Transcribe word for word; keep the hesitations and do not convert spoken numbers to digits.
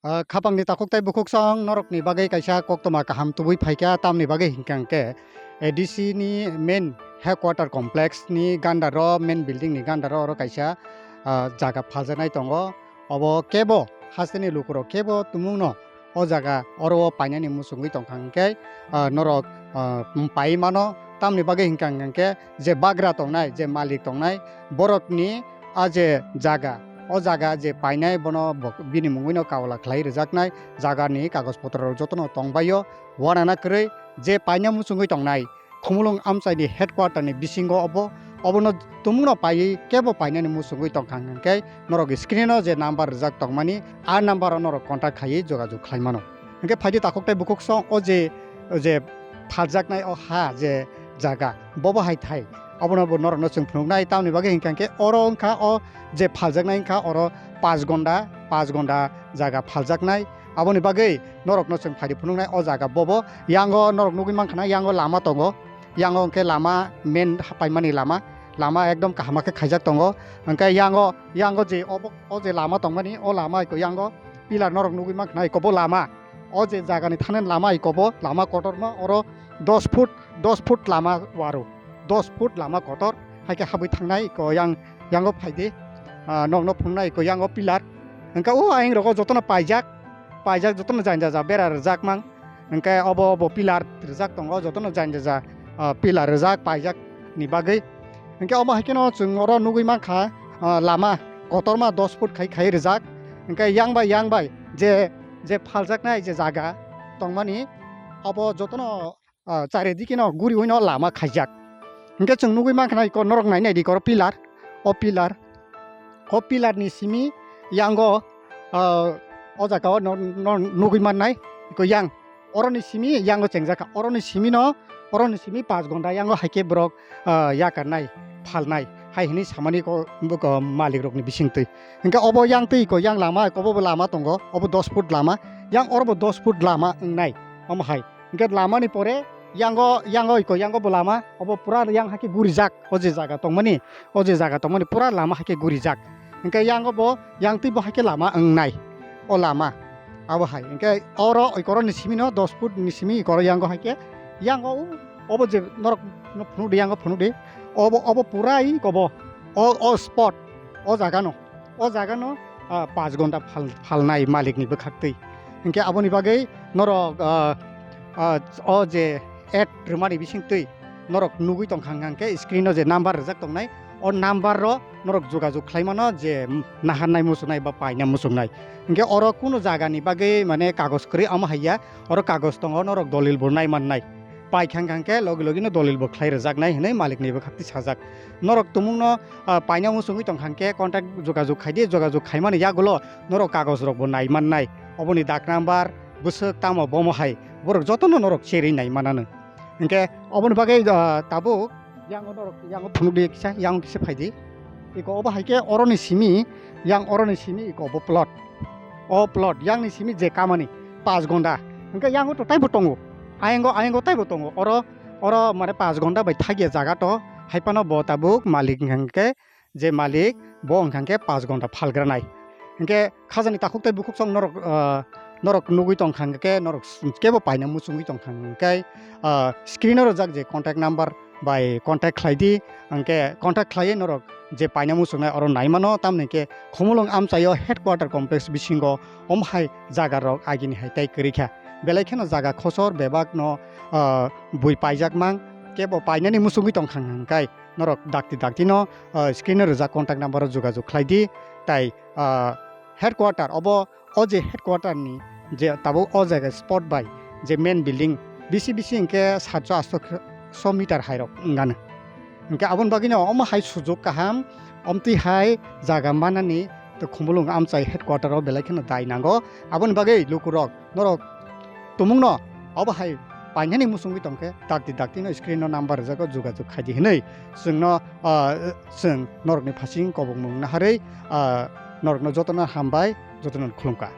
Ah, khapangni takhuk tei bukhuk song norokni bagwi kaisa koktwma kaham tubui phaikha, tamni bagwi hinkha hwnkhe A D C ni main headquarter complex ni gandaro, main building ni gandaro oro kaisa, ah, jaga phaljaknai tongo. Obo kebo hasteni lukurok kebo tumungno o jaga oro o painani muchungwi tongkha hwnkhe, ah, norok, ah, pai mano. Tamni bagwi hinkha hwnkhe je bagra tongnai, je malik tongnai, borokni a je jaga, o jaga je painai bono bo-, bini mungwino kaula khlai rwjaknai jagani kagoj potrorok jotono tongbaio, uanana kwrwi je paina muchungwi tongnai Khumulwng amchaini headquarter ni bisingo obo, obono tumungno paiwi kebo painani muchungwi tongkha hwnkhe norok screen o je number rwjak tongmani, a number o norok contact khaiwi jogajog khlai mano. Hwnkhe phaidi takhuk tei bukhuk song o je, o je phaljaknai o ha je jaga, bobo hai thai. Obono bo norokno chwng phunuknai, tamni bagwi hinkha hwnkhe oro wngkha o je phaljaknai wngkha oro panch gonda, panch gonda jaga phaljaknai. Aboni bagwi norokno chwng phaidi phunuknai o jaga bobo. Yango norok nugwi mankha na, yango lama tongo. Yango hwnkhe lama main hapaimani lama. Lama ekdom kaham khe khaijak tongo. Hwnkhe yango, yango je obo, o je lama tongmani, o lama iko yango pillar norok nugwi mankha na, iko bo lama. O je jagani thanani lama iko bo lama kotorma, oro dos foot, dos foot lama waro. Dos foot lama kotor, hai khe habwi thangnai iko yang, yango phaidi. Ah, nokno phunuknai iko yango pillar. Hwnkhe o ayang rogo jotono paijak, paijak jotono jani jaja bera rwjak mang. Hwnkhe obo, obo pillar rwjak tongo, jotono jani jaja, ah, pillar rwjak paijak ni bagwi. Hwnkhe omo hai kheno chwng oro nugwi mankha, ah, lama kotorma dos foot khai khai rwjak. Hwnkhe yang bai, yang bai je, je phaljaknai je jaga tongmani, obo jotono, ah, charidikeno guriwino lama khaijak. Hwnkhe chwng nugwi mankha na iko norok nai naidi iko oro pillar, o pillar, o pillar ni simi yango, ah, o jaga o no, no, nugwi mannai iko yang. Oroni simi yango chengjakha, oroni simi no, oroni simi panch gonda yango hai khe borok, ah, yakarnai, phalnai, hai hwnwi samani ko, bo ko malik rokni bisingtwi. Hwnkhe obo yang twi iko yang lama, obo bo lama tongo, obo dos foot lama, yang oro bo dos foot lama wngnai, omo hai. Hwnkhe lamani pore yango, yango iko, yango bo lama, obo pura yang hai khe gurijak, o je jaga tongmani, o je jaga tongmani pura lama hai khe gurijak. Hwnkhe yango bo, yang twi bo hai khe lama wngnai, o lama. Abo hai, hwnkhe oro iko oro ni simi no dos foot ni simi iko oro yango hai khe, yango o, obo je norok no phunukdi, yango phunukdi, obo, obo pura iko bo, o, o spot, o jaga no. O jaga no, ah, panch gonda phal-, phalnai malik ni bwkhak twi. Hwnkhe aboni bagwi norok, ah, ah, o je ad rwmani bisingtwi norok nugwi tongkha hwnkhe screen o je number rwjak tongnai, o number o norok jogajog khlai mano je, mm, naharnai muchungnai ba paina muchungnai. Hwnkhe oro kuno jaga ni bagwi mane kagoj kwrwi omo hai ya, oro kagoj tongo, norok dolil bo nai mannai. Paikha hwnkhe logi logi no dolil bo khlai rwjaknai hwnwi malik ni bwkhak twi sajak. Norok tumung no ah, paina muchungwi tongkha hwnkhe contact jogajog khaidi, jogajog khaimani yagulo norok kagoj rokbo nai mannai. Oboni dak number, bwswk tamo bomo hai borok jotono norok cherwi nai mananw. Hwnkhe oboni bagwi, ah, tabuk yango norok yango phunukdi kisa, yango kisa phaidi. Iko obo hai khe oroni simi, yang oroni simi iko obo plot. O plot yangni simi je kamani panch gonda. Hwnkhe yango to taibo tongo. Ayango, ayango taibo tongo. Oro, oro mane panch gonda bai thakya jaga to. Hai phano bo tabuk malik hwnkhe je malik, bo wngkha hwnkhe panch gonda phalgranai. Hwnkhe khajani takhuk tei bukhuk song norok, ah, norok nugwi tongkha hwnkhe, norok s-, kebo paina muchungwi tongkha hwnkhe, ah, screen o rwjak je contact number bai contact khlai di, hwnkhe contact khlaiwi norok je paina muchungnai oro nai mano, tamni hwnkhe Khumulwng amchaio headquarter complex bisingo omo hai jaga rok agini hai tei kwrwi kha. Belai kheno jaga khosor bebak no, ah, bui paijak mang, kebo painani muchungwi tongkha hwnkhe norok dakti dakti no, ah, screen o rwjak contact number o jogajog khlai di, tai, ah, headquarter obo, o je headquarter ni je tabuk o jaga spot bai je main building bisi bisi hwnkhe satso asto so meter hai rok wngano. Hwnkhe aboni bagwino omo hai sujok kaham, omtwi hai jaga manani to Khumulwng amchai headquarter o belai kheno dai nango. Aboni bagwi lukurok norok tumungno obo hai painani muchungwi tongkhe dakti dakti no screen o number rwjago, jogajog khaidi hinwi chwngno, ah, chwng norokni phasing kobokmung naharwi, ah, norokno jotono hambai, jotono khulumkha.